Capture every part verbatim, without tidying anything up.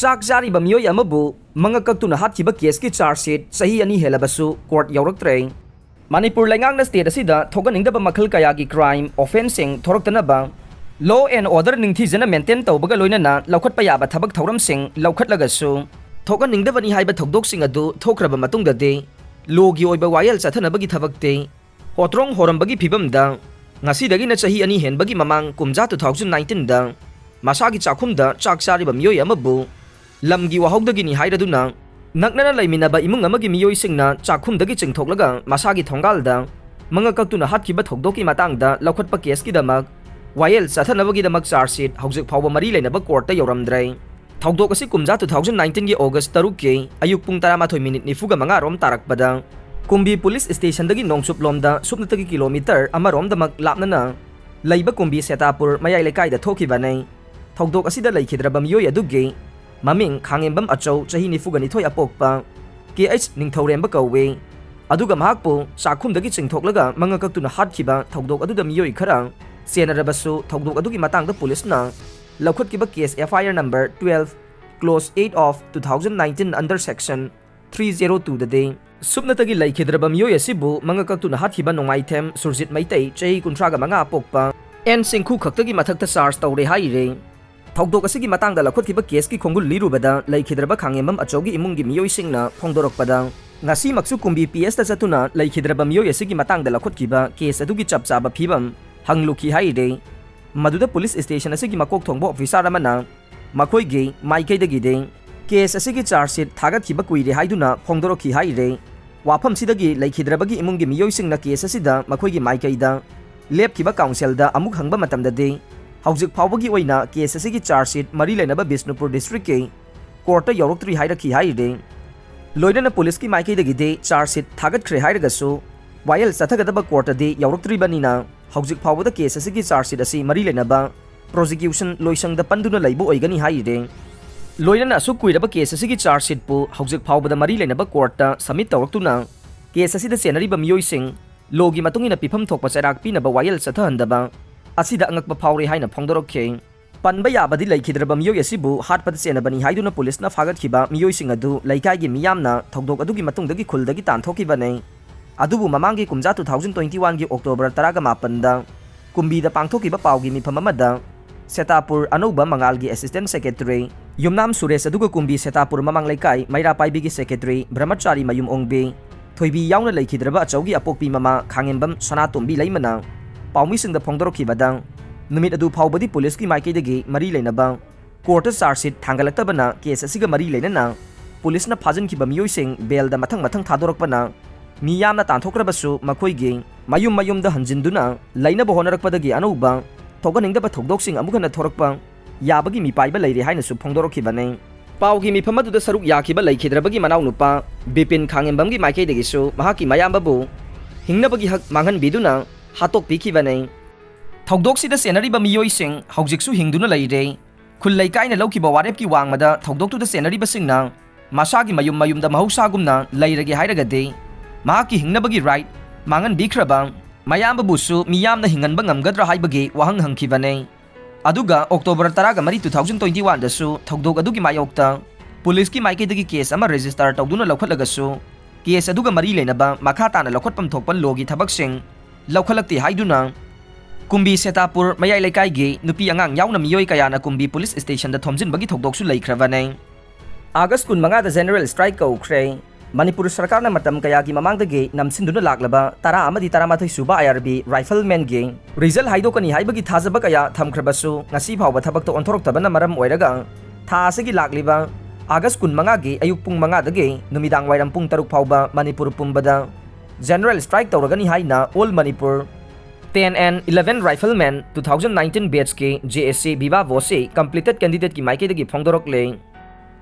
ꯆꯥꯛ ꯆꯥꯔꯤꯕ ꯃꯤꯑꯣꯏ ꯑꯃꯕꯨ ꯃꯉꯛ ꯀꯛꯇꯨꯅ ꯍꯥꯠꯈꯤꯕ ꯀꯦꯁꯀꯤ ꯆꯥꯔꯖ ꯁꯤꯠ ꯆꯍꯤ ꯑꯅꯤ ꯍꯦꯜꯂꯕꯁꯨ ꯀꯣꯔꯠ ꯌꯧꯔꯛꯇ꯭ꯔꯦ꯫ ꯃꯅꯤꯄꯨꯔ ꯂꯩꯉꯥꯛꯅ ꯁ꯭ꯇꯦꯠ ꯑꯁꯤꯗ ꯊꯣꯛꯍꯟꯅꯤꯡꯗꯕ ꯃꯈꯜ ꯀꯌꯥꯒꯤ ꯀ꯭ꯔꯥꯏꯝ ꯑꯣꯐꯦꯟꯁꯁꯤꯡ ꯊꯣꯔꯛꯇꯅꯕ law and order ꯅꯤꯡꯊꯤꯖꯅ ꯃꯦꯟꯇꯦꯟ ꯇꯧꯕꯒ ꯂꯣꯏꯅꯅ ꯂꯧꯈꯠꯄ ꯌꯥꯕ ꯊꯕꯛ ꯊꯧꯔꯝꯁꯤꯡ ꯂꯧꯈꯠꯂꯒꯁꯨ, ꯊꯣꯛꯍꯟꯅꯤꯡꯗꯕꯅꯤ ꯍꯥꯏꯕ ꯊꯧꯗꯣꯛꯁꯤꯡ ꯑꯗꯨ ꯊꯣꯛꯈ꯭ꯔꯕ ꯃꯇꯨꯡꯗꯗꯤ ꯂꯣꯒꯤ ꯑꯣꯏꯕ ꯋꯥꯌꯦꯜ ꯆꯠꯊꯅꯕꯒꯤ ꯊꯕꯛꯇꯤ ꯍꯣꯇ꯭ꯔꯣꯡ ꯍꯣꯔꯝꯕꯒꯤ ꯐꯤꯕꯝꯗ ꯉꯁꯤꯗꯒꯤꯅ ꯆꯍꯤ ꯑꯅꯤ ꯍꯦꯟꯕꯒꯤ ꯃꯃꯥꯡ ꯀꯨꯝꯖꯥ two thousand nineteenꯗ ꯃꯁꯥꯒꯤ ꯆꯥꯛꯈꯨꯝꯗ ꯆꯥꯛ ꯆꯥꯔꯤꯕ ꯃꯤꯑꯣꯏ ꯑꯃꯕꯨ ꯂꯝꯒꯤ ꯋꯥꯍꯧꯗꯒꯤꯅꯤ ꯍꯥꯏꯔꯗꯨꯅ ꯅꯛꯅꯅ ꯂꯩꯃꯤꯟꯅꯕ ꯏꯃꯨꯡ ꯑꯃꯒꯤ ꯃꯤꯑꯣꯏꯁꯤꯡꯅ ꯆꯥꯛꯈꯨꯝꯗꯒꯤ ꯆꯤꯡꯊꯣꯛꯂꯒ ꯃꯁꯥꯒꯤ ꯊꯣꯡꯒꯥꯜꯗ ꯃꯉꯛ ꯀꯛꯇꯨꯅ ꯍꯥꯠꯈꯤꯕ ꯊꯧꯗꯣꯛꯀꯤ ꯃꯇꯥꯡꯗ ꯂꯧꯈꯠꯄ ꯀꯦꯁꯀꯤꯗꯃꯛ ꯋꯥꯌꯦꯜ ꯆꯠꯊꯅꯕꯒꯤꯗꯃꯛ ꯆꯥꯔꯖ ꯁꯤꯠ ꯍꯧꯖꯤꯛ ꯐꯥꯎꯕ ꯃꯔꯤ ꯂꯩꯅꯕ ꯀꯣꯔꯠꯇ ꯌꯧꯔꯝꯗ꯭ꯔꯦ꯫ ꯊꯧꯗꯣꯛ ꯑꯁꯤ ꯀꯨꯝꯖꯥ two thousand nineteenꯒꯤ ꯑꯣꯒꯁ ꯇꯔꯨꯛꯀꯤ ꯑꯌꯨꯛ ꯄꯨꯡ ꯇꯔꯥꯃꯥꯊꯣꯏ ꯃꯤꯅꯤꯠ ꯅꯤꯐꯨꯒ ꯃꯉꯥ ꯔꯣꯝ ꯇꯥꯔꯛꯄꯗ ꯀꯨꯝꯕꯤ ꯄꯨꯂꯤꯁ ꯁ꯭ꯇꯦꯁꯟꯗꯒꯤ ꯅꯣꯡꯆꯨꯞꯂꯣꯝꯗ ꯁꯨꯞꯅꯇꯒꯤ ꯀꯤꯂꯣꯃꯤꯇꯔ ꯑꯃꯔꯣꯝꯗꯃꯛ ꯂꯥꯞꯅꯅ ꯂꯩꯕ ꯀꯨꯝꯕꯤ ꯁꯦꯇꯥꯄꯨꯔ ꯃꯌꯥꯏ ꯂꯩꯀꯥꯏꯗ ꯊꯣꯛꯈꯤꯕꯅꯤ꯫ ꯊꯧꯗꯣꯛ ꯑꯁꯤꯗ ꯂꯩꯈꯤꯗ꯭ꯔꯕ ꯃꯤꯑꯣꯏ ꯑꯗꯨꯒꯤ ꯃꯃꯤꯡ ꯈꯥꯉꯦꯝꯕꯝ ꯑꯆꯧ, ꯆꯍꯤ ꯅꯤꯐꯨꯒ ꯅꯤꯊꯣꯏ ꯑꯄꯣꯛꯄ, ꯀꯦ ꯑꯩꯆ ꯅꯤꯡꯊꯧꯔꯦꯝꯕ ꯀꯧꯏ꯫ ꯑꯗꯨꯒ ꯃꯍꯥꯛꯄꯨ ꯆꯥꯛꯈꯨꯝꯗꯒꯤ ꯆꯤꯡꯊꯣꯛꯂꯒ ꯃꯉꯛ ꯀꯛꯇꯨꯅ ꯍꯥꯠꯈꯤꯕ ꯊꯧꯗꯣꯛ ꯑꯗꯨꯗ ꯃꯤꯑꯣꯏ ꯈꯔ ꯆꯦꯟꯅꯔꯕꯁꯨ, ꯊꯧꯗꯣꯛ ꯑꯗꯨꯒꯤ ꯃꯇꯥꯡꯗ ꯄꯨꯂꯤꯁꯅ ꯂꯧꯈꯠꯈꯤꯕ case F I R number twelve, clause eight of two thousand nineteen under section three zero twoꯗꯗꯤ ꯁꯨꯞꯅꯇꯒꯤ ꯂꯩꯈꯤꯗ꯭ꯔꯕ ꯃꯤꯑꯣꯏ ꯑꯁꯤꯕꯨ ꯃꯉꯛ ꯀꯛꯇꯨꯅ ꯍꯥꯠꯈꯤꯕ ꯅꯣꯡꯃꯥꯏꯊꯦꯝ ꯁꯨꯔꯖꯤꯠ ꯃꯩꯇꯩ, ꯆꯍꯤ ꯀꯨꯟꯊ꯭ꯔꯥꯒ ꯃꯉꯥ ꯑꯄꯣꯛꯄ, ꯑꯦꯟ ꯁꯤꯡꯈꯨ ꯈꯛꯇꯒꯤ ꯃꯊꯛꯇ ꯆꯥꯔꯖ ꯇꯧꯔꯦ ꯍꯥꯏꯔꯤ꯫ ꯊꯧꯗꯣꯛ ꯑꯁꯤꯒꯤ ꯃꯇꯥꯡꯗ ꯂꯧꯈꯠꯈꯤꯕ ꯀꯦꯁꯀꯤ ꯈꯣꯡꯒꯨꯜ ꯂꯤꯔꯨꯕꯗ ꯂꯩꯈꯤꯗ꯭ꯔꯕ ꯈꯥꯉꯦꯝꯕꯝ ꯑꯆꯧꯒꯤ ꯏꯃꯨꯡꯒꯤ ꯃꯤꯑꯣꯏꯁꯤꯡꯅ ꯐꯣꯡꯗꯣꯔꯛꯄꯗ, ꯉꯁꯤꯃꯛꯁꯨ ꯀꯨꯝꯕꯤ P S ꯇ ꯆꯠꯇꯨꯅ ꯂꯩꯈꯤꯗ꯭ꯔꯕ ꯃꯤꯑꯣꯏ ꯑꯁꯤꯒꯤ ꯃꯇꯥꯡꯗ ꯂꯧꯈꯠꯈꯤꯕ ꯀꯦꯁ ꯑꯗꯨꯒꯤ ꯆꯞ ꯆꯥꯕ ꯐꯤꯕꯝ ꯍꯪꯂꯨꯈꯤ ꯍꯥꯏꯔꯤ꯫ ꯃꯗꯨꯗ ꯄꯨꯂꯤꯁ ꯁ꯭ꯇꯦꯁꯟ ꯑꯁꯤꯒꯤ ꯃꯀꯣꯛ ꯊꯣꯡꯕ ꯑꯣꯐꯤꯁꯥꯔ ꯑꯃꯅ ꯃꯈꯣꯏꯒꯤ ꯃꯥꯏꯀꯩꯗꯒꯤꯗꯤ ꯀꯦꯁ ꯑꯁꯤꯒꯤ ꯆꯥꯔꯖ ꯁꯤꯠ ꯊꯥꯒꯠꯈꯤꯕ ꯀꯨꯏꯔꯦ ꯍꯥꯏꯗꯨꯅ ꯐꯣꯡꯗꯣꯔꯛꯈꯤ ꯍꯥꯏꯔꯤ꯫ ꯋꯥꯐꯝꯁꯤꯗꯒꯤ ꯂꯩꯈꯤꯗ꯭ꯔꯕꯒꯤ ꯏꯃꯨꯡꯒꯤ ꯃꯤꯑꯣꯏꯁꯤꯡꯅ ꯀꯦꯁ ꯑꯁꯤꯗ ꯃꯈꯣꯏꯒꯤ ꯃꯥꯏꯀꯩꯗ ꯂꯦꯞꯈꯤꯕ ꯀꯥꯎꯟꯁꯤꯜꯗ ꯑꯃꯨꯛ ꯍꯪꯕ ꯃꯇꯝꯗꯗꯤ, ꯍꯧꯖꯤꯛ ꯐꯥꯎꯕꯒꯤ ꯑꯣꯏꯅ ꯀꯦꯁ ꯑꯁꯤꯒꯤ ꯆꯥꯔꯖ ꯁꯤꯠ ꯃꯔꯤ ꯂꯩꯅꯕ ꯕꯤꯁꯅꯨꯄꯨꯔ ꯗꯤꯁꯇ꯭ꯔꯤꯛꯀꯤ ꯀꯣꯔꯠꯇ ꯌꯧꯔꯛꯇ꯭ꯔꯤ ꯍꯥꯏꯔꯛꯈꯤ ꯍꯥꯏꯔꯤ꯫ ꯂꯣꯏꯅꯅ ꯄꯨꯂꯤꯁꯀꯤ ꯃꯥꯏꯀꯩꯗꯒꯤꯗꯤ ꯆꯥꯔꯖ ꯁꯤꯠ ꯊꯥꯒꯠꯈ꯭ꯔꯦ ꯍꯥꯏꯔꯒꯁꯨ, ꯋꯥꯌꯦꯜ ꯆꯠꯊꯒꯗꯕ ꯀꯣꯔꯠꯇꯗꯤ ꯌꯧꯔꯛꯇ꯭ꯔꯤꯕꯅꯤꯅ, ꯍꯧꯖꯤꯛ ꯐꯥꯎꯕꯗ ꯀꯦꯁ ꯑꯁꯤꯒꯤ ꯆꯥꯔꯖ ꯁꯤꯠ ꯑꯁꯤ ꯃꯔꯤ ꯂꯩꯅꯕ ꯄ꯭ꯔꯣꯁꯤꯀ꯭ꯌꯨꯁꯟ ꯂꯣꯏꯁꯪꯗ ꯄꯟꯗꯨꯅ ꯂꯩꯕ ꯑꯣꯏꯒꯅꯤ ꯍꯥꯏꯔꯤ꯫ ꯂꯣꯏꯅꯅ ꯑꯁꯨꯛ ꯀꯨꯏꯔꯕ ꯀꯦꯁ ꯑꯁꯤꯒꯤ ꯆꯥꯔꯖ ꯁꯤꯠꯄꯨ ꯍꯧꯖꯤꯛ ꯐꯥꯎꯕꯗ ꯃꯔꯤ ꯂꯩꯅꯕ ꯀꯣꯔꯠꯇ ꯁꯕꯃꯤꯠ ꯇꯧꯔꯛꯇꯨꯅ, ꯀꯦꯁ ꯑꯁꯤꯗ ꯆꯦꯟꯅꯔꯤꯕ ꯃꯤꯑꯣꯏꯁꯤꯡ ꯂꯣꯒꯤ ꯃꯇꯨꯡ ꯏꯟꯅ ꯄꯤꯐꯝ ꯊꯣꯛꯄ ꯆꯩꯔꯥꯛ ꯄꯤꯅꯕ ꯋꯥꯌꯦꯜ ꯆꯠꯊꯍꯟꯗꯕ ꯑꯁꯤꯗ ꯑꯉꯛꯄ ꯐꯥꯎꯔꯦ ꯍꯥꯏꯅ ꯐꯣꯡꯗꯣꯔꯛꯈꯤ꯫ ꯄꯟꯕ ꯌꯥꯕꯗꯤ ꯂꯩꯈꯤꯗ꯭ꯔꯕ ꯃꯤꯑꯣꯏ ꯑꯁꯤꯕꯨ ꯍꯥꯠꯄꯗ ꯆꯦꯟꯅꯕꯅꯤ ꯍꯥꯏꯗꯨꯅ ꯄꯨꯂꯤꯁꯅ ꯐꯥꯒꯠꯈꯤꯕ ꯃꯤꯑꯣꯏꯁꯤꯡ ꯑꯗꯨ ꯂꯩꯀꯥꯏꯒꯤ ꯃꯤꯌꯥꯝꯅ ꯊꯧꯗꯣꯛ ꯑꯗꯨꯒꯤ ꯃꯇꯨꯡꯗꯒꯤ ꯈꯨꯜꯗꯒꯤ ꯇꯥꯟꯊꯣꯛꯈꯤꯕꯅꯤ꯫ ꯑꯗꯨꯕꯨ ꯃꯃꯥꯡꯒꯤ ꯀꯨꯝꯖꯥ two thousand twenty one ꯒꯤ October ꯇꯔꯥꯒ ꯃꯥꯄꯟꯗ ꯀꯨꯝꯕꯤꯗ ꯄꯥꯡꯊꯣꯛꯈꯤꯕ ꯄꯥꯎꯒꯤ ꯃꯤꯐꯝ ꯑꯃꯗ ꯁꯦꯇꯥꯄꯨꯔ ꯑꯅꯧꯕ ꯃꯉꯥꯜꯒꯤ assistant secretary ꯌꯨꯝꯅꯥꯝ ꯁꯨꯔꯦꯁ ꯑꯗꯨꯒ ꯀꯨꯝꯕꯤ ꯁꯦꯇꯥꯄꯨꯔ ꯃꯃꯥꯡ ꯂꯩꯀꯥꯏ ꯃꯩꯔꯥ ꯄꯥꯏꯕꯤꯒꯤ secretary ꯕ꯭ꯔꯍꯃꯆꯥꯔꯤ ꯃꯌꯨꯝ ꯑꯣꯡꯕꯤ ꯊꯣꯏꯕꯤ ꯌꯥꯎꯅ ꯂꯩꯈꯤꯗ꯭ꯔꯕ ꯑꯆꯧꯒꯤ ꯑꯄꯣꯛꯄꯤ ꯃꯃꯥ ꯈꯥꯉꯦꯝꯕꯝ ꯁꯅꯥꯇꯣꯝꯕꯤ ꯂꯩꯃꯅ ꯄꯥꯎꯃꯤꯁꯤꯡꯗ ꯐꯣꯡꯗꯣꯔꯛꯈꯤꯕꯗ, ꯅꯨꯃꯤꯠ ꯑꯗꯨ ꯐꯥꯎꯕꯗꯤ ꯄꯨꯂꯤꯁꯀꯤ ꯃꯥꯏꯀꯩꯗꯒꯤ ꯃꯔꯤ ꯂꯩꯅꯕ ꯀꯣꯔꯠꯇ charge sheet ꯊꯥꯡꯒꯠꯂꯛꯇꯕꯅ ꯀꯦꯁ ꯑꯁꯤꯒ ꯃꯔꯤ ꯂꯩꯅꯅ ꯄꯨꯂꯤꯁꯅ ꯐꯥꯖꯤꯟꯈꯤꯕ ꯃꯤꯑꯣꯏꯁꯤꯡ ꯕꯦꯜꯗ ꯃꯊꯪ ꯃꯊꯪ ꯊꯥꯗꯣꯔꯛꯄꯅ ꯃꯤ ꯌꯥꯝꯅ ꯇꯥꯟꯊꯣꯛꯈ꯭ꯔꯕꯁꯨ ꯃꯈꯣꯏꯒꯤ ꯃꯌꯨꯝ ꯃꯌꯨꯝꯗ ꯍꯟꯖꯤꯟꯗꯨꯅ ꯂꯩꯅꯕ ꯍꯣꯠꯅꯔꯛꯄꯗꯒꯤ ꯑꯅꯧꯕ ꯊꯣꯛꯍꯟꯅꯤꯡꯗꯕ ꯊꯧꯗꯣꯛꯁꯤꯡ ꯑꯃꯨꯛ ꯍꯟꯅ ꯊꯣꯔꯛꯄ ꯌꯥꯕꯒꯤ ꯃꯤꯄꯥꯏꯕ ꯂꯩꯔꯦ ꯍꯥꯏꯅꯁꯨ ꯐꯣꯡꯗꯣꯔꯛꯈꯤꯕꯅꯤ꯫ ꯄꯥꯎꯒꯤ ꯃꯤꯐꯝ ꯑꯗꯨꯗ ꯁꯔꯨꯛ ꯌꯥꯈꯤꯕ ꯂꯩꯈꯤꯗ꯭ꯔꯕꯒꯤ ꯃꯅꯥꯎꯅꯨꯄꯥ ꯕꯤꯄꯤꯟ ꯈꯥꯉꯦꯝꯕꯝꯒꯤ ꯃꯥꯏꯀꯩꯗꯒꯤꯁꯨ ꯃꯍꯥꯛꯀꯤ ꯃꯌꯥꯝꯕꯕꯨ ꯍꯤꯡꯅꯕꯒꯤ ꯍꯛ ꯃꯥꯡꯍꯟꯕꯤꯗꯨꯅ ꯍꯥꯠꯇꯣꯛꯄꯤꯈꯤꯕꯅꯤ꯫ ꯊꯧꯗꯣꯛꯁꯤꯗ ꯆꯦꯟꯅꯔꯤꯕ ꯃꯤꯑꯣꯏꯁꯤꯡ ꯍꯧꯖꯤꯛꯁꯨ ꯍꯤꯡꯗꯨꯅ ꯂꯩꯔꯦ꯫ ꯈꯨꯜ ꯂꯩꯀꯥꯏꯅ ꯂꯧꯈꯤꯕ ꯋꯥꯔꯦꯞꯀꯤ ꯋꯥꯡꯃꯗ ꯊꯧꯗꯣꯛꯇꯨꯗ ꯆꯦꯟꯅꯔꯤꯕꯁꯤꯡꯅ ꯃꯁꯥꯒꯤ ꯃꯌꯨꯝ ꯃꯌꯨꯝꯗ ꯃꯍꯧꯁꯥꯒꯨꯝꯅ ꯂꯩꯔꯒꯦ ꯍꯥꯏꯔꯒꯗꯤ ꯃꯍꯥꯛꯀꯤ ꯍꯤꯡꯅꯕꯒꯤ right ꯃꯥꯡꯍꯟꯕꯤꯈ꯭ꯔꯕ ꯃꯌꯥꯝꯕꯕꯨꯁꯨ ꯃꯤꯌꯥꯝꯅ ꯍꯤꯡꯍꯟꯕ ꯉꯝꯒꯗ꯭ꯔꯥ ꯍꯥꯏꯕꯒꯤ ꯋꯥꯍꯪ ꯍꯪꯈꯤꯕꯅꯤ꯫ ꯑꯗꯨꯒ October ꯇꯔꯥꯒ ꯃꯔꯤ, two thousand twenty one ꯗꯁꯨ ꯊꯧꯗꯣꯛ ꯑꯗꯨꯒꯤ ꯃꯥꯌꯣꯛꯇ ꯄꯨꯂꯤꯁꯀꯤ ꯃꯥꯏꯀꯩꯗꯒꯤ ꯀꯦꯁ ꯑꯃ register ꯇꯧꯗꯨꯅ ꯂꯧꯈꯠꯂꯒꯁꯨ ꯀꯦꯁ ꯑꯗꯨꯒ ꯃꯔꯤ ꯂꯩꯅꯕ ꯃꯈꯥ ꯇꯥꯅ ꯂꯧꯈꯠꯐꯝ ꯊꯣꯛꯄ ꯂꯣꯒꯤ ꯊꯕꯛꯁꯤꯡ ꯂꯧꯈꯠꯂꯛꯇꯦ ꯍꯥꯏꯗꯨꯅ ꯀꯨꯝꯕꯤ ꯁꯦꯇꯥꯄꯨꯔ ꯃꯌꯥꯏ ꯂꯩꯀꯥꯏꯒꯤ ꯅꯨꯄꯤ ꯑꯉꯥꯡ ꯌꯥꯎꯅ ꯃꯤꯑꯣꯏ ꯀꯌꯥꯅ ꯀꯨꯝꯕꯤ ꯄꯨꯂꯤꯁ ꯁ꯭ꯇꯦꯁꯟꯗ ꯊꯣꯝꯖꯤꯟꯕꯒꯤ ꯊꯧꯗꯣꯛꯁꯨ ꯂꯩꯈ꯭ꯔꯕꯅꯤ꯫ ꯑꯥꯒꯁ ꯀꯨꯟꯃꯉꯥꯗ general strike ꯀꯧꯈ꯭ꯔꯦ꯫ ꯃꯅꯤꯄꯨꯔ ꯁꯔꯀꯥꯔꯅ ꯃꯇꯝ ꯀꯌꯥꯒꯤ ꯃꯃꯥꯡꯗꯒꯤ ꯅꯝꯁꯤꯟꯗꯨꯅ ꯂꯥꯛꯂꯕ ꯇꯔꯥ ꯑꯃꯗꯤ ꯇꯔꯥꯃꯥꯊꯣꯏ ꯁꯨꯕ I R B riflemenꯒꯤ result ꯍꯥꯏꯗꯣꯛꯀꯅꯤ ꯍꯥꯏꯕꯒꯤ ꯊꯥꯖꯕ ꯀꯌꯥ ꯊꯝꯈ꯭ꯔꯕꯁꯨ ꯉꯁꯤ ꯐꯥꯎꯕ ꯊꯕꯛꯇ ꯑꯣꯟꯊꯣꯔꯛꯇꯕꯅ ꯃꯔꯝ ꯑꯣꯏꯔꯒ ꯊꯥ ꯑꯁꯤꯒꯤ ꯂꯥꯛꯂꯤꯕ ꯑꯥꯒꯁ ꯀꯨꯟꯃꯉꯥꯒꯤ ꯑꯌꯨꯛ ꯄꯨꯡ ꯃꯉꯥꯗꯒꯤ ꯅꯨꯃꯤꯗꯥꯡ ꯋꯥꯏꯔꯝ ꯄꯨꯡ ꯇꯔꯨꯛ ꯐꯥꯎꯕ ꯃꯅꯤꯄꯨꯔ ꯄꯨꯝꯕꯗ general strike ꯇꯧꯔꯒꯅꯤ ꯍꯥꯏꯅ All Manipur ten and eleven Riflemen two thousand nineteen batchꯀꯤ J A C Viva Voce completed candidateꯀꯤ ꯃꯥꯏꯀꯩꯗꯒꯤ ꯐꯣꯡꯗꯣꯔꯛꯂꯦ꯫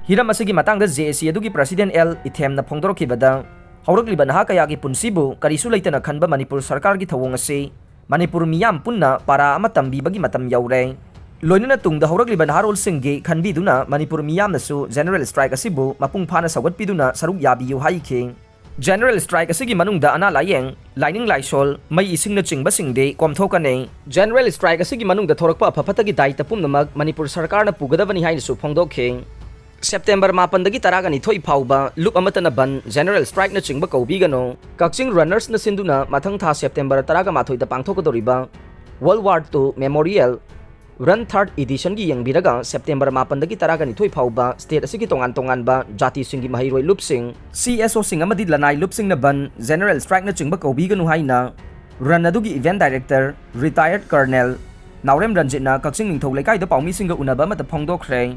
ꯍꯤꯔꯝ ꯑꯁꯤꯒꯤ ꯃꯇꯥꯡꯗ J A C ꯑꯗꯨꯒꯤ president L ꯏꯊꯦꯝꯅ ꯐꯣꯡꯗꯣꯔꯛꯈꯤꯕꯗ, ꯍꯧꯔꯛꯂꯤꯕ ꯅꯍꯥ ꯀꯌꯥꯒꯤ ꯄꯨꯟꯁꯤꯕꯨ ꯀꯔꯤꯁꯨ ꯂꯩꯇꯅ ꯈꯟꯕ ꯃꯅꯤꯄꯨꯔ ꯁꯔꯀꯥꯔꯒꯤ ꯊꯧꯑꯣꯡ ꯑꯁꯤ ꯃꯅꯤꯄꯨꯔ ꯃꯤꯌꯥꯝ ꯄꯨꯟꯅ ꯄꯥꯔꯥ ꯑꯃ ꯇꯝꯕꯤꯕꯒꯤ ꯃꯇꯝ ꯌꯧꯔꯦ꯫ ꯂꯣꯏꯅꯅ ꯇꯨꯡꯗ ꯍꯧꯔꯛꯂꯤꯕ ꯅꯍꯥꯔꯣꯜꯁꯤꯡꯒꯤ ꯈꯟꯕꯤꯗꯨꯅ ꯃꯅꯤꯄꯨꯔ ꯃꯤꯌꯥꯝꯅꯁꯨ general strike ꯑꯁꯤꯕꯨ ꯃꯄꯨꯡ ꯐꯥꯅ ꯁꯧꯒꯠꯄꯤꯗꯨꯅ ꯁꯔꯨꯛ ꯌꯥꯕꯤꯌꯨ ꯍꯥꯏꯈꯤ꯫ General strike ꯑꯁꯤꯒꯤ ꯃꯅꯨꯡꯗ ꯑꯅꯥ ꯂꯥꯌꯦꯡ, ꯂꯥꯏꯅꯤꯡ ꯂꯥꯏꯁꯣꯜ, ꯃꯩ ꯏꯁꯤꯡꯅꯆꯤꯡꯕꯁꯤꯡꯗꯤ ꯀꯣꯝꯊꯣꯛꯀꯅꯤ꯫ General strike ꯑꯁꯤꯒꯤ ꯃꯅꯨꯡꯗ ꯊꯣꯔꯛꯄ ꯑꯐ ꯐꯠꯇꯒꯤ ꯗꯥꯏꯇ ꯄꯨꯝꯅꯃꯛ ꯃꯅꯤꯄꯨꯔ ꯁꯔꯀꯥꯔꯅ ꯄꯨꯒꯗꯕꯅꯤ ꯍꯥꯏꯅꯁꯨ ꯐꯣꯡꯗꯣꯛꯈꯤ꯫ ꯁꯦꯞꯇꯦꯝꯕꯔ ꯃꯥꯄꯟꯗꯒꯤ ꯇꯔꯥꯒ ꯅꯤꯊꯣꯏ ꯐꯥꯎꯕ ꯂꯨꯞ ꯑꯃꯠꯇꯅ ꯕꯟ, ꯖꯦꯅꯔꯦꯜ ꯁ꯭ꯇ꯭ꯔꯥꯏꯛꯅꯆꯤꯡꯕ ꯀꯧꯕꯤꯒꯅꯨ꯫ ꯀꯛꯆꯤꯡ ꯔꯟꯅꯔꯁꯅ ꯁꯤꯟꯗꯨꯅ ꯃꯊꯪ ꯊꯥ ꯁꯦꯞꯇꯦꯝꯕꯔ ꯇꯔꯥꯒ ꯃꯥꯊꯣꯏꯗ ꯄꯥꯡꯊꯣꯛꯀꯗꯧꯔꯤꯕ World War Two Memorial Run Third Editionꯒꯤ ꯌꯦꯡꯕꯤꯔꯒ ꯁꯦꯞꯇꯦꯝꯕꯔ ꯃꯥꯄꯟꯗꯒꯤ ꯇꯔꯥꯒ ꯅꯤꯊꯣꯏ ꯐꯥꯎꯕ ꯁ꯭ꯇꯦꯠ ꯑꯁꯤꯒꯤ ꯇꯣꯉꯥꯟ ꯇꯣꯉꯥꯟꯕ ꯖꯥꯇꯤꯁꯤꯡꯒꯤ ꯃꯍꯩꯔꯣꯏ ꯂꯨꯞꯁꯤꯡ, ꯁꯤ ꯑꯦꯁ ꯑꯣꯁꯤꯡ ꯑꯃꯗꯤ ꯂꯅꯥꯏ ꯂꯨꯞꯁꯤꯡꯅ ꯕꯟ, ꯖꯦꯅꯔꯦꯜ ꯁ꯭ꯇ꯭ꯔꯥꯏꯛꯅꯆꯤꯡꯕ ꯀꯧꯕꯤꯒꯅꯨ ꯍꯥꯏꯅ ꯔꯟ ꯑꯗꯨꯒꯤ ꯏꯚꯦꯟꯠ ꯗꯥꯏꯔꯦꯛꯇꯔ ꯔꯤꯇꯥꯌꯔꯗ ꯀꯔꯅꯦꯜ ꯅꯥꯎꯔꯦꯝ ꯔꯟꯖꯤꯠꯅ ꯀꯛꯆꯤꯡ ꯅꯤꯡꯊꯧ ꯂꯩꯀꯥꯏꯗ ꯄꯥꯎꯃꯤꯁꯤꯡꯒ ꯎꯅꯕ ꯑꯃꯗ ꯐꯣꯡꯗꯣꯛꯈ꯭ꯔꯦ꯫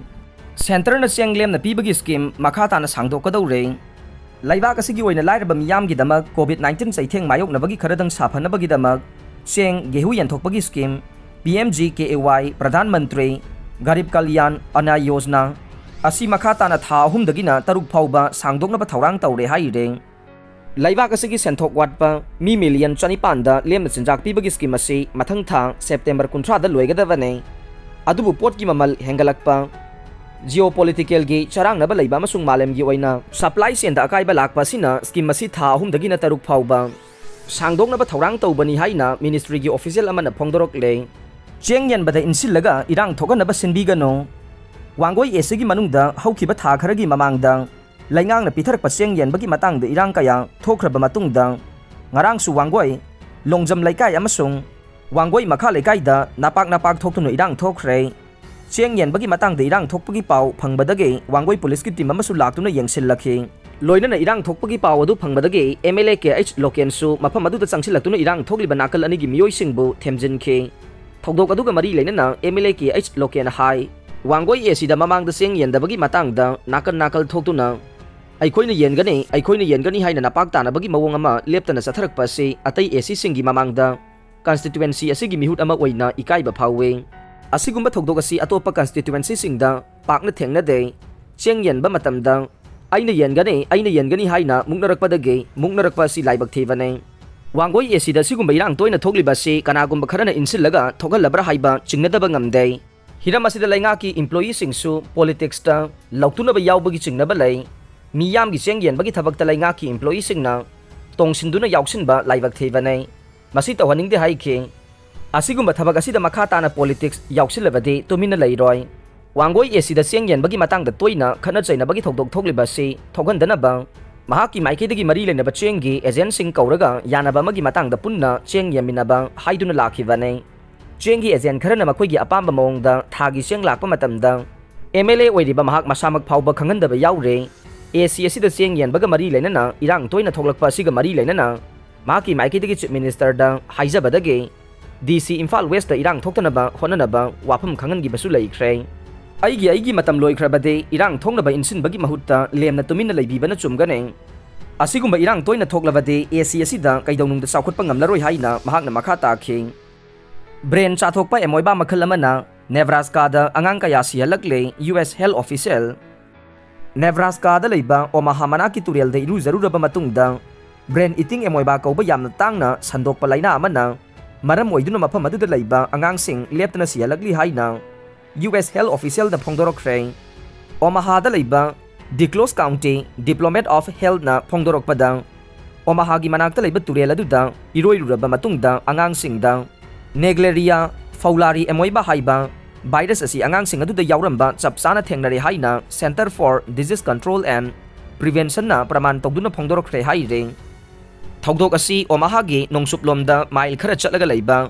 ꯁꯦꯟꯇꯔꯅ ꯆꯦꯡ ꯂꯦꯝꯅ ꯄꯤꯕꯒꯤ ꯁ꯭ꯀꯤꯝ ꯃꯈꯥ ꯇꯥꯅ ꯁꯥꯡꯗꯣꯛꯀꯗꯧꯔꯦ꯫ ꯂꯩꯕꯥꯛ ꯑꯁꯤꯒꯤ ꯑꯣꯏꯅ ꯂꯥꯏꯔꯕ ꯃꯤꯌꯥꯝꯒꯤꯗꯃꯛ ꯀꯣꯚꯤꯗ ꯅꯥꯏꯟꯇꯤꯟ ꯆꯩꯊꯦꯡ ꯃꯥꯌꯣꯛꯅꯕꯒꯤ ꯈꯔꯗꯪ ꯁꯥꯐꯅꯕꯒꯤꯗꯃꯛ ꯆꯦꯡ, ꯒꯦꯍꯨ ꯌꯦꯟꯊꯣꯛꯄꯒꯤ scheme, P M G K A ꯋꯥꯏ, ꯄ꯭ꯔꯙꯥꯟ ꯃꯟꯇ꯭ꯔꯤ ꯒꯔꯤꯕ ꯀꯜꯌꯥꯟ ꯑꯟꯅ ꯌꯣꯖꯅꯥ ꯑꯁꯤ ꯃꯈꯥ ꯇꯥꯅ ꯊꯥ ꯑꯍꯨꯝꯗꯒꯤꯅ ꯇꯔꯨꯛ ꯐꯥꯎꯕ ꯁꯥꯡꯗꯣꯛꯅꯕ ꯊꯧꯔꯥꯡ ꯇꯧꯔꯦ ꯍꯥꯏꯔꯦ꯫ ꯂꯩꯕꯥꯛ ꯑꯁꯤꯒꯤ ꯁꯦꯟꯊꯣꯛ ꯋꯥꯠꯄ ꯃꯤ ꯃꯤꯂꯤꯌꯟ ꯆꯅꯤꯄꯥꯟꯗ ꯂꯦꯝꯅ ꯆꯤꯟꯖꯥꯛ ꯄꯤꯕꯒꯤ ꯁ꯭ꯀꯤꯝ ꯑꯁꯤ ꯃꯊꯪ ꯊꯥ ꯁꯦꯞꯇꯦꯝꯕꯔ ꯀꯨꯟꯊ꯭ꯔꯥꯗ ꯂꯣꯏꯒꯗꯕꯅꯤ꯫ ꯑꯗꯨꯕꯨ ꯄꯣꯠꯀꯤ ꯃꯃꯜ ꯍꯦꯟꯒꯠꯂꯛꯄ, ꯖꯤꯑꯣꯄꯣꯂꯤꯇꯤꯀꯦꯜꯒꯤ ꯆꯔꯥꯡꯅꯕ ꯂꯩꯕ ꯑꯃꯁꯨꯡ ꯃꯥꯂꯦꯝꯒꯤ ꯑꯣꯏꯅ ꯁꯄ꯭ꯂꯥꯏ ꯆꯦꯟꯗ ꯑꯀꯥꯏꯕ ꯂꯥꯛꯄ ꯑꯁꯤꯅ ꯁ꯭ꯀꯤꯝ ꯑꯁꯤ ꯊꯥ ꯑꯍꯨꯝꯗꯒꯤꯅ ꯇꯔꯨꯛ ꯐꯥꯎꯕ ꯁꯥꯡꯗꯣꯛꯅꯕ ꯊꯧꯔꯥꯡ ꯇꯧꯕꯅꯤ ꯍꯥꯏꯅ ꯃꯤꯅꯤꯁꯇ꯭ꯔꯤꯒꯤ ꯑꯣꯐꯤꯁꯤꯌꯦꯜ ꯑꯃꯅ ꯐꯣꯡꯗꯣꯔꯛꯂꯦ꯫ ꯆꯦꯡ ꯌꯦꯟꯕꯗ ꯏꯟꯁꯤꯜꯂꯒ ꯏꯔꯥꯡ ꯊꯣꯛꯍꯟꯅꯕ ꯁꯤꯟꯕꯤꯒꯅꯨ꯫ ꯋꯥꯡꯒꯣꯏ ꯑꯦ ꯁꯤꯒꯤ ꯃꯅꯨꯡꯗ ꯍꯧꯈꯤꯕ ꯊꯥ ꯈꯔꯒꯤ ꯃꯃꯥꯡꯗ ꯂꯩꯉꯥꯛꯅ ꯄꯤꯊꯔꯛꯄ ꯆꯦꯡ ꯌꯦꯟꯕꯒꯤ ꯃꯇꯥꯡꯗ ꯏꯔꯥꯡ ꯀꯌꯥ ꯊꯣꯛꯈ꯭ꯔꯕ ꯃꯇꯨꯡꯗ, ꯉꯔꯥꯡꯁꯨ ꯋꯥꯡꯒꯣꯏ ꯂꯣꯡꯖꯝ ꯂꯩꯀꯥꯏ ꯑꯃꯁꯨꯡ ꯋꯥꯡꯒꯣꯏ ꯃꯈꯥ ꯂꯩꯀꯥꯏꯗ ꯅꯄꯥꯛ ꯅꯄꯥꯛ ꯊꯣꯛꯇꯨꯅ ꯏꯔꯥꯡ ꯊꯣꯛꯈ꯭ꯔꯦ꯫ ꯆꯦꯡ ꯌꯦꯟꯕꯒꯤ ꯃꯇꯥꯡꯗ ꯏꯔꯥꯡ ꯊꯣꯛꯄꯒꯤ ꯄꯥꯎ ꯐꯪꯕꯗꯒꯤ ꯋꯥꯡꯒꯣꯏ ꯄꯨꯂꯤꯁꯀꯤ ꯇꯤꯝ ꯑꯃꯁꯨ ꯂꯥꯛꯇꯨꯅ ꯌꯦꯡꯁꯤꯜꯂꯛꯈꯤ꯫ ꯂꯣꯏꯅꯅ ꯏꯔꯥꯡ ꯊꯣꯛꯄꯒꯤ ꯄꯥꯎ ꯑꯗꯨ ꯐꯪꯕꯗꯒꯤ M L A K H ꯂꯣꯀꯦꯟꯁꯨ ꯃꯐꯝ ꯑꯗꯨꯗ ꯆꯪꯁꯤꯜꯂꯛꯇꯨꯅ ꯏꯔꯥꯡ ꯊꯣꯛꯂꯤꯕ ꯅꯥꯀꯜ ꯑꯅꯤꯒꯤ ꯃꯤꯑꯣꯏꯁꯤꯡꯕꯨ ꯊꯦꯝꯖꯤꯟꯈꯤ꯫ ꯊꯧꯗꯣꯛ ꯑꯗꯨꯒ ꯃꯔꯤ ꯂꯩꯅꯅ M L A K H Loken ꯍꯥꯏ, ꯋꯥꯡꯒꯣꯏ ꯑꯦ ꯁꯤꯗ ꯃꯃꯥꯡꯗ ꯆꯦꯡ ꯌꯦꯟꯗꯕꯒꯤ ꯃꯇꯥꯡꯗ ꯅꯥꯀꯟ ꯅꯥꯀꯜ ꯊꯣꯛꯇꯨꯅ "ꯑꯩꯈꯣꯏꯅ ꯌꯦꯟꯒꯅꯤ, ꯑꯩꯈꯣꯏꯅ ꯌꯦꯟꯒꯅꯤ" ꯍꯥꯏꯅ ꯅꯄꯥꯛ ꯇꯥꯅꯕꯒꯤ ꯃꯑꯣꯡ ꯑꯃ ꯂꯦꯞꯇꯅ ꯆꯠꯊꯔꯛꯄ ꯑꯁꯤ ꯑꯇꯩ ꯑꯦ ꯁꯤꯁꯤꯡꯒꯤ ꯃꯃꯥꯡꯗ ꯀꯟꯁꯇꯤꯇ꯭ꯋꯦꯟꯁꯤ ꯑꯁꯤꯒꯤ ꯃꯤꯍꯨꯠ ꯑꯃ ꯑꯣꯏꯅ ꯏꯀꯥꯏꯕ ꯐꯥꯎꯏ꯫ ꯑꯁꯤꯒꯨꯝꯕ ꯊꯧꯗꯣꯛ ꯑꯁꯤ ꯑꯇꯣꯞꯄ ꯀꯟꯁꯇꯤꯇ꯭ꯋꯦꯟꯁꯤꯁꯤꯡꯗ ꯄꯥꯛꯅ ꯊꯦꯡꯅꯗꯦ꯫ ꯆꯦꯡ ꯌꯦꯟꯕ ꯃꯇꯝꯗ "ꯑꯩꯅ ꯌꯦꯟꯒꯅꯤ, ꯑꯩꯅ ꯌꯦꯟꯒꯅꯤ" ꯍꯥꯏꯅ ꯃꯨꯛꯅꯔꯛꯄꯗꯒꯤ ꯃꯨꯛꯅꯔꯛꯄ ꯑꯁꯤ ꯂꯥꯏꯕꯛ ꯊꯤꯕꯅꯤ꯫ ꯋꯥꯡꯒꯣꯏ ꯑꯦ ꯁꯤꯗ ꯁꯤꯒꯨꯝꯕ ꯏꯔꯥꯡ ꯇꯣꯏꯅ ꯊꯣꯛꯂꯤꯕ ꯑꯁꯤ ꯀꯅꯥꯒꯨꯝꯕ ꯈꯔꯅ ꯏꯟꯁꯤꯜꯂꯒ ꯊꯣꯛꯍꯜꯂꯕ꯭ꯔꯥ ꯍꯥꯏꯕ ꯆꯤꯡꯅꯗꯕ ꯉꯝꯗꯦ꯫ ꯍꯤꯔꯝ ꯑꯁꯤꯗ ꯂꯩꯉꯥꯛꯀꯤ ꯏꯝꯄ꯭ꯂꯣꯌꯤꯁꯤꯡꯁꯨ ꯄꯣꯂꯤꯇꯤꯛꯁꯇ ꯂꯧꯇꯨꯅꯕ ꯌꯥꯎꯕꯒꯤ ꯆꯤꯡꯅꯕ ꯂꯩ꯫ ꯃꯤꯌꯥꯝꯒꯤ ꯆꯦꯡ ꯌꯦꯟꯕꯒꯤ ꯊꯕꯛꯇ ꯂꯩꯉꯥꯛꯀꯤ employeeꯁꯤꯡꯅ ꯇꯣꯡꯁꯤꯟꯗꯨꯅ ꯌꯥꯎꯁꯤꯟꯕ ꯂꯥꯏꯕꯛ ꯊꯤꯕꯅꯤ꯫ ꯃꯁꯤ ꯇꯧꯍꯟꯅꯤꯡꯗꯦ ꯍꯥꯏꯈꯤ꯫ ꯑꯁꯤꯒꯨꯝꯕ ꯊꯕꯛ ꯑꯁꯤꯗ ꯃꯈꯥ ꯇꯥꯅ politics ꯌꯥꯎꯁꯤꯜꯂꯕꯗꯤ ꯇꯨꯃꯤꯟꯅ ꯂꯩꯔꯣꯏ꯫ ꯋꯥꯡꯒꯣꯏ ACꯗ ꯆꯦꯡ ꯌꯦꯟꯕꯒꯤ ꯃꯇꯥꯡꯗ ꯇꯣꯏꯅ ꯈꯠꯅ ꯆꯩꯅꯕꯒꯤ ꯊꯧꯗꯣꯛ ꯊꯣꯛꯂꯤꯕ ꯑꯁꯤ ꯊꯣꯛꯍꯟꯗꯅꯕ ꯃꯍꯥꯛꯀꯤ ꯃꯥꯏꯀꯩꯗꯒꯤ ꯃꯔꯤ ꯂꯩꯅꯕ ꯆꯦꯡꯒꯤ agentꯁꯤꯡ ꯀꯧꯔꯒ ꯌꯥꯅꯕ ꯑꯃꯒꯤ ꯃꯇꯥꯡꯗ ꯄꯨꯟꯅ ꯆꯦꯡ ꯌꯦꯟꯃꯤꯟꯅꯕ ꯍꯥꯏꯗꯨꯅ ꯂꯥꯛꯈꯤꯕꯅꯤ꯫ ꯆꯦꯡꯒꯤ agent ꯈꯔꯅ ꯃꯈꯣꯏꯒꯤ ꯑꯄꯥꯝꯕ ꯃꯑꯣꯡꯗ ꯊꯥꯒꯤ ꯆꯦꯡ ꯂꯥꯛꯄ ꯃꯇꯝꯗ MLA ꯑꯣꯏꯔꯤꯕ ꯃꯍꯥꯛ ꯃꯁꯥꯃꯛ ꯐꯥꯎꯕ ꯈꯪꯍꯟꯗꯕ ꯌꯥꯎꯔꯦ꯫ AC ꯑꯁꯤꯗ ꯆꯦꯡ ꯌꯦꯟꯕꯒ ꯃꯔꯤ ꯂꯩꯅꯅ ꯏꯔꯥꯡ ꯇꯣꯏꯅ ꯊꯣꯛꯂꯛꯄ ꯑꯁꯤꯒ ꯃꯔꯤ ꯂꯩꯅꯅ ꯃꯍꯥꯛꯀꯤ ꯃꯥꯏꯀꯩꯗꯒꯤ Chief Ministerꯗ ꯍꯥꯏꯖꯕꯗꯒꯤ DC ꯏꯝꯐꯥꯜ Westꯇ ꯏꯔꯥꯡ ꯊꯣꯛꯇꯅꯕ ꯍꯣꯠꯅꯅꯕ ꯋꯥꯐꯝ ꯈꯪꯍꯟꯈꯤꯕꯁꯨ ꯂꯩꯈ꯭ꯔꯦ꯫ ꯑꯩꯒꯤ ꯑꯩꯒꯤ ꯃꯇꯝ ꯂꯣꯏꯈ꯭ꯔꯕꯗꯤ ꯏꯔꯥꯡ ꯊꯣꯛꯅꯕ ꯏꯟꯁꯤꯟꯕꯒꯤ ꯃꯍꯨꯠꯇ ꯂꯦꯝꯅ ꯇꯨꯃꯤꯟꯅ ꯂꯩꯕꯤꯕꯅ ꯆꯨꯝꯒꯅꯤ꯫ ꯑꯁꯤꯒꯨꯝꯕ ꯏꯔꯥꯡ ꯇꯣꯏꯅ ꯊꯣꯛꯂꯕꯗꯤ AC ꯑꯁꯤꯗ ꯀꯩꯗꯧꯅꯨꯡꯗ ꯆꯥꯎꯈꯠꯄ ꯉꯝꯂꯔꯣꯏ ꯍꯥꯏꯅ ꯃꯍꯥꯛꯅ ꯃꯈꯥ ꯇꯥꯈꯤ꯫ Brain ꯆꯥꯊꯣꯛꯄ ꯑꯃꯣꯏꯕꯥ ꯃꯈꯜ ꯑꯃꯅ Nebraskaꯗ ꯑꯉꯥꯡ ꯀꯌꯥ ꯁꯤꯍꯜꯂꯛꯂꯦ, US health official꯫ Nebraskaꯗ ꯂꯩꯕ Omaha ꯃꯅꯥꯛꯀꯤ ꯇꯨꯔꯦꯜꯗ ꯏꯔꯨꯖꯔꯨꯔꯕ ꯃꯇꯨꯡꯗ brain eating amoeba ꯀꯧꯕ ꯌꯥꯝꯅ ꯇꯥꯡꯅ ꯁꯟꯗꯣꯛꯄ ꯂꯥꯏꯅꯥ ꯑꯃꯅ ꯃꯔꯝ ꯑꯣꯏꯗꯨꯅ ꯃꯐꯝ ꯑꯗꯨꯗ ꯂꯩꯕ ꯑꯉꯥꯡꯁꯤꯡ ꯂꯦꯞꯇꯅ ꯁꯤꯍꯜꯂꯛꯂꯤ ꯍꯥꯏꯅ US health officialꯅ ꯐꯣꯡꯗꯣꯔꯛꯈ꯭ꯔꯦ꯫ Omahaꯗ ꯂꯩꯕ Duclos County Department of Healthꯅ ꯐꯣꯡꯗꯣꯔꯛꯄꯗ, Omahaꯒꯤ ꯃꯅꯥꯛꯇ ꯂꯩꯕ ꯇꯨꯔꯦꯜ ꯑꯗꯨꯗ ꯏꯔꯣꯏꯔꯨꯔꯕ ꯃꯇꯨꯡꯗ ꯑꯉꯥꯡꯁꯤꯡꯗ Naegleria fowleri amoeba ꯍꯥꯏꯕ virus ꯑꯁꯤ ꯑꯉꯥꯡꯁꯤꯡ ꯑꯗꯨꯗ ꯌꯥꯎꯔꯝꯕ ꯆꯞ ꯆꯥꯅ ꯊꯦꯡꯅꯔꯦ ꯍꯥꯏꯅ Center for Disease Control and Preventionꯅ ꯄ꯭ꯔꯃꯥꯟ ꯇꯧꯗꯨꯅ ꯐꯣꯡꯗꯣꯔꯛꯈ꯭ꯔꯦ ꯍꯥꯏꯔꯦ꯫ ꯊꯧꯗꯣꯛ ꯑꯁꯤ Omahaꯒꯤ ꯅꯣꯡꯆꯨꯞꯂꯣꯝꯗ ꯃꯥꯏꯜ ꯈꯔ ꯆꯠꯂꯒ ꯂꯩꯕ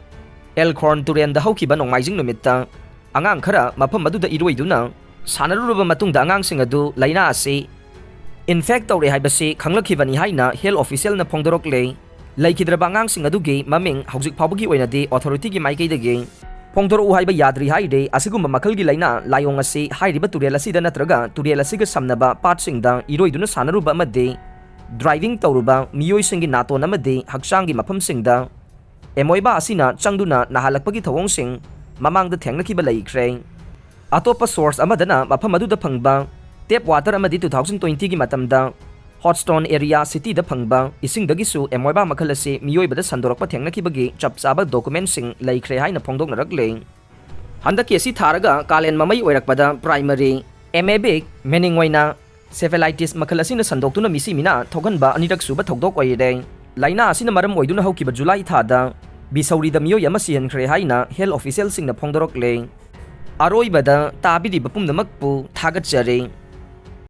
Elkhorn ꯇꯨꯔꯦꯜꯗ ꯍꯧꯈꯤꯕ ꯅꯣꯡꯃꯥꯏꯖꯤꯡ ꯅꯨꯃꯤꯠꯇ ꯑꯉꯥꯡ ꯈꯔ ꯃꯐꯝ ꯑꯗꯨꯗ ꯏꯔꯣꯏꯗꯨꯅ ꯁꯥꯟꯅꯔꯨꯔꯕ ꯃꯇꯨꯡꯗ ꯑꯉꯥꯡꯁꯤꯡ ꯑꯗꯨ ꯂꯥꯏꯅꯥ ꯑꯁꯤ infect ꯇꯧꯔꯦ ꯍꯥꯏꯕꯁꯤ ꯈꯪꯂꯛꯈꯤꯕꯅꯤ ꯍꯥꯏꯅ health officialꯅ ꯐꯣꯡꯗꯣꯔꯛꯂꯦ꯫ ꯂꯩꯈꯤꯗ꯭ꯔꯕ ꯑꯉꯥꯡꯁꯤꯡ ꯑꯗꯨꯒꯤ ꯃꯃꯤꯡ ꯍꯧꯖꯤꯛ ꯐꯥꯎꯕꯒꯤ ꯑꯣꯏꯅꯗꯤ authorityꯒꯤ ꯃꯥꯏꯀꯩꯗꯒꯤ ꯐꯣꯡꯗꯣꯔꯛꯎ ꯍꯥꯏꯕ ꯌꯥꯗ꯭ꯔꯤ ꯍꯥꯏꯔꯦ꯫ ꯑꯁꯤꯒꯨꯝꯕ ꯃꯈꯜꯒꯤ ꯂꯥꯏꯅꯥ ꯂꯥꯏꯑꯣꯡ ꯑꯁꯤ ꯍꯥꯏꯔꯤꯕ ꯇꯨꯔꯦꯜ ꯑꯁꯤꯗ ꯅꯠꯇ꯭ꯔꯒ ꯇꯨꯔꯦꯜ ꯑꯁꯤꯒ ꯁꯝꯅꯕ ꯄꯥꯠꯁꯤꯡꯗ ꯏꯔꯣꯏꯗꯨꯅ ꯁꯥꯟꯅꯔꯨꯕ ꯑꯃꯗꯤ driving ꯇꯧꯔꯨꯕ ꯃꯤꯑꯣꯏꯁꯤꯡꯒꯤ ꯅꯥꯇꯣꯟ ꯑꯃꯗꯤ ꯍꯛꯆꯥꯡꯒꯤ ꯃꯐꯝꯁꯤꯡꯗ amoeba ꯑꯁꯤꯅ ꯆꯪꯗꯨꯅ ꯅꯥꯍꯜꯂꯛꯄꯒꯤ ꯊꯧꯑꯣꯡꯁꯤꯡ ꯃꯃꯥꯡꯗ ꯊꯦꯡꯅꯈꯤꯕ ꯂꯩꯈ꯭ꯔꯦ꯫ ꯑꯇꯣꯞꯄ source ꯑꯃꯗꯅ ꯃꯐꯝ ꯑꯗꯨꯗ ꯐꯪꯕ tap water ꯑꯃꯗꯤ two thousand twentyꯒꯤ ꯃꯇꯝꯗ Houston area cityꯗ ꯐꯪꯕ ꯏꯁꯤꯡꯗꯒꯤꯁꯨ amoeba ꯃꯈꯜ ꯑꯁꯤ ꯃꯤꯑꯣꯏꯕꯗ ꯁꯟꯗꯣꯔꯛꯄ ꯊꯦꯡꯅꯈꯤꯕꯒꯤ ꯆꯞ ꯆꯥꯕ documentꯁꯤꯡ ꯂꯩꯈ꯭ꯔꯦ ꯍꯥꯏꯅ ꯐꯣꯡꯗꯣꯛꯅꯔꯛꯂꯦ꯫ ꯍꯟꯗꯛꯀꯤ ꯑꯁꯤ ꯊꯥꯔꯒ ꯀꯥꯂꯦꯟ ꯃꯃꯩ ꯑꯣꯏꯔꯛꯄꯗ primary amoebic meaning ꯑꯣꯏꯅ Encephalitis ꯃꯈꯜ ꯑꯁꯤꯅ ꯁꯟꯗꯣꯛꯇꯨꯅ ꯃꯤꯁꯤ ꯃꯤꯅꯥ ꯊꯣꯛꯍꯟꯕ ꯑꯅꯤꯔꯛ ꯁꯨꯕ ꯊꯧꯗꯣꯛ ꯑꯣꯏꯔꯦ꯫ ꯂꯥꯏꯅꯥ ꯑꯁꯤꯅ ꯃꯔꯝ ꯑꯣꯏꯗꯨꯅ ꯍꯧꯈꯤꯕ ꯖꯨꯂꯥꯏ ꯊꯥꯗ ꯕꯤꯁꯧꯔꯤꯗ ꯃꯤꯑꯣꯏ ꯑꯃ ꯁꯤꯍꯟꯈ꯭ꯔꯦ ꯍꯥꯏꯅ health officialꯁꯤꯡꯅ ꯐꯣꯡꯗꯣꯔꯛꯂꯦ꯫ ꯑꯔꯣꯏꯕꯗ ꯇꯥꯕꯤꯔꯤꯕ ꯄꯨꯝꯅꯃꯛꯄꯨ ꯊꯥꯒꯠꯆꯔꯤ꯫